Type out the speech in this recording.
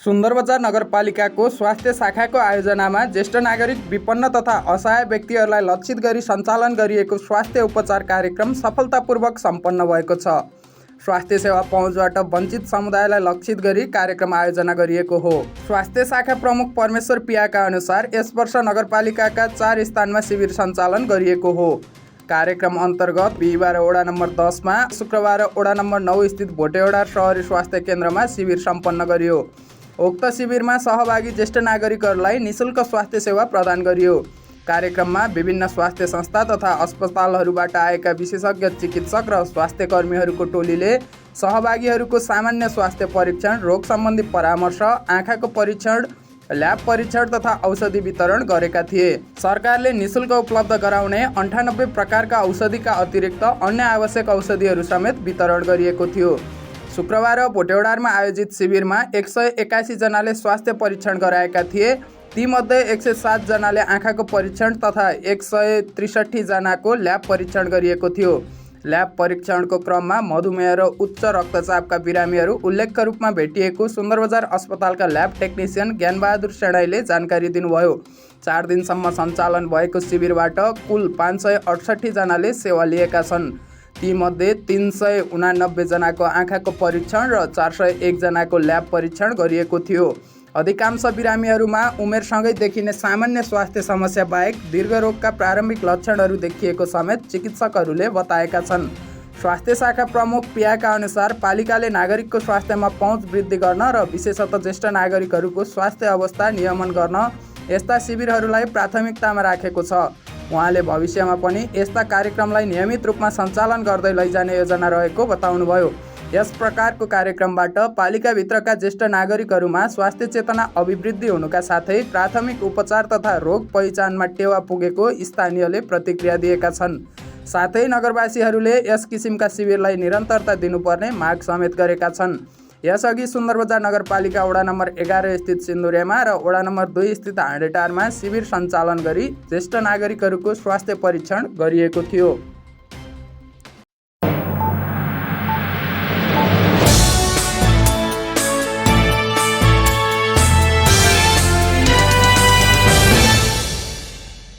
सुन्दरबजार नगरपालिकाको स्वास्थ्य शाखाको आयोजनामा ज्येष्ठ नागरिक, विपन्न तथा असहाय व्यक्तिहरूलाई लक्षित गरी सञ्चालन गरिएको स्वास्थ्य उपचार कार्यक्रम सफलतापूर्वक सम्पन्न भएको छ। स्वास्थ्य सेवा पहुँचबाट वञ्चित समुदायलाई लक्षित गरी कार्यक्रम आयोजना गरिएको हो। स्वास्थ्य शाखा प्रमुख परमेश्वर पियाका अनुसार यस वर्ष नगरपालिकाका 4 स्थानमा शिविर सञ्चालन गरिएको हो। कार्यक्रम अन्तर्गत बिहिबार वडा नम्बर 10 मा, शुक्रबार वडा नम्बर 9 स्थित भोटेवडा शहरी स्वास्थ्य केन्द्रमा शिविर सम्पन्न गरियो। उक्त शिविरमा सहभागी ज्येष्ठ नागरिकहरूलाई निःशुल्क स्वास्थ्य सेवा प्रदान गरियो। कार्यक्रममा विभिन्न स्वास्थ्य संस्था तथा अस्पतालहरूबाट आएका विशेषज्ञ चिकित्सक र स्वास्थ्य कर्मीहरूको टोलीले सहभागीहरूको सामान्य स्वास्थ्य परीक्षण, रोग सम्बन्धी परामर्श, आँखाको परीक्षण, ल्याब परीक्षण तथा औषधि वितरण गरेका थिए। सरकारले निःशुल्क उपलब्ध गराउने 98 प्रकारका औषधिका अतिरिक्त अन्य आवश्यक औषधिहरू समेत वितरण गरिएको थियो। शुक्रबार भोटेवडारमा आयोजित शिविरमा 181 जनाले स्वास्थ्य परीक्षण गराएका थिए। तीमध्ये 107 जनाले आँखाको परीक्षण तथा 163 जनाको ल्याब परीक्षण गरिएको थियो। ल्याब परीक्षणको क्रममा मधुमेह र उच्च रक्तचापका बिरामीहरू उल्लेख्य रूपमा भेटिएको सुन्दरबजार अस्पतालका ल्याब टेक्निसियन ज्ञानबहादुर सेणाईले जानकारी दिनुभयो। 4 दिनसम्म सञ्चालन भएको शिविरबाट कुल 568 जनाले सेवा लिएका छन्। तीमध्ये 389 जनाको आँखाको परीक्षण र 401 जनाको ल्याब परीक्षण गरिएको थियो। अधिकांश बिरामीहरूमा उमेरसँगै देखिने सामान्य स्वास्थ्य समस्या बाहेक दीर्घरोगका प्रारम्भिक लक्षणहरू देखिएको समेत चिकित्सकहरूले बताएका छन्। स्वास्थ्य शाखा प्रमुख पियाका अनुसार पालिकाले नागरिकको स्वास्थ्यमा पहुँच वृद्धि गर्न र विशेषतः ज्येष्ठ नागरिकहरूको स्वास्थ्य अवस्था नियमन गर्न यस्ता शिविरहरूलाई प्राथमिकतामा राखेको छ। उहाँले भविष्यमा पनि यस्ता कार्यक्रमलाई नियमित रूपमा सञ्चालन गर्दै लैजाने योजना रहेको बताउनुभयो। यस प्रकारको कार्यक्रमबाट पालिकाभित्रका ज्येष्ठ नागरिकहरूमा स्वास्थ्य चेतना अभिवृद्धि हुनुका साथै प्राथमिक उपचार तथा रोग पहिचानमा टेवा पुगेको स्थानीयले प्रतिक्रिया दिएका छन्। साथै नगरवासीहरूले यस किसिमका शिविरलाई निरन्तरता दिनुपर्ने माग समेत गरेका छन्। यसअघि सुन्दरबजार नगरपालिका वडा नम्बर 11 स्थित सिन्दुरेमा र वडा नम्बर 2 स्थित हाँडेटारमा शिविर सञ्चालन गरी ज्येष्ठ नागरिकहरूको स्वास्थ्य परीक्षण गरिएको थियो।